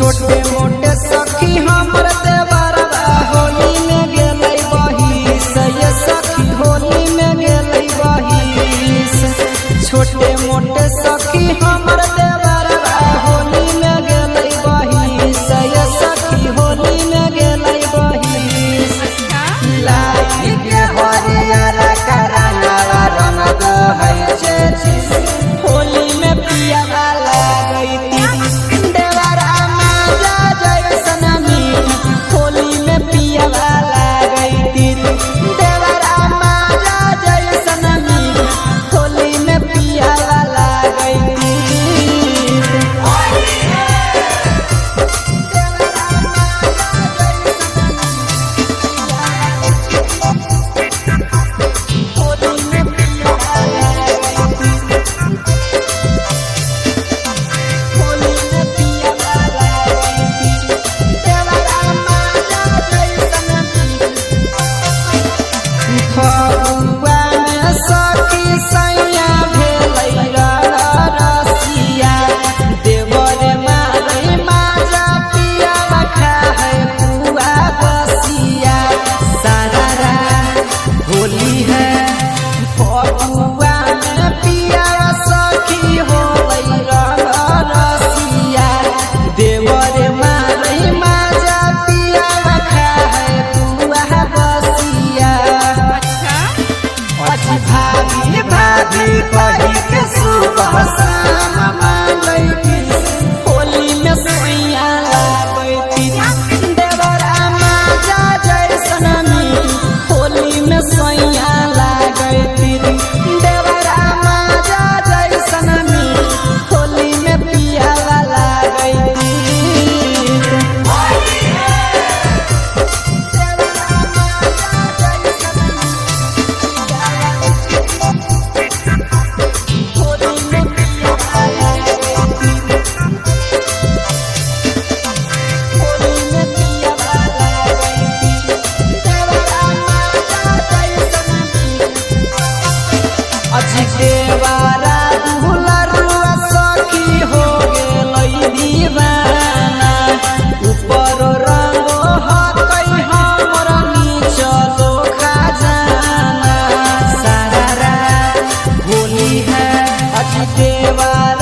छोटे मोटे सखी हमर देवरवा होली में गेलै बहिस, ये सखी होली में गेलै बहिस। छोटे मोटे सखी हमर देवरवा होली में गेलै बहिस, ये सखी होली में गेलै बहिस। लाई के हरियर करंगवा रंग दो है चेची, होली में पियावा लगैती। देवरा माजा जैसन मीठ, होली में पियावा लगैती। देवरा माजा जैसन मीठ, होली में पियावा लगैती। देवरा माजा जैसन होली में पियावा लगैती। होली में पियावा लगैती। देवरा माजा जैसन मीठ। फगुआ में सखी सैया भेलै रसिया, देवर मारै माजा पियावा खाए पुआ बसिया। सारा होली है। फगुआ में पियावा सखी होलै रसिया, देवर मारै माजा पियावा खाए पुआ बसिया। अच्छा। अजी भाभी भाभी कही के सुबह शाम मांगैती, होली में सोइया लागैती। देवरा माजा जैसन मीठ, होली में सोइया लागैती। देवरा माजा जैसन मीठ, होली में पियावा लागैती। देवरा माजा जैसन होली में पियावा लगैती। होली में पियावा लगैती। देवरा माजा जैसन मीठ। अजी देवरा दुलरुआ सखी हो गेलै दीवाना, ऊपर रंग हकै हमर नीचलो खजाना। सारा होली है। अजी देवरा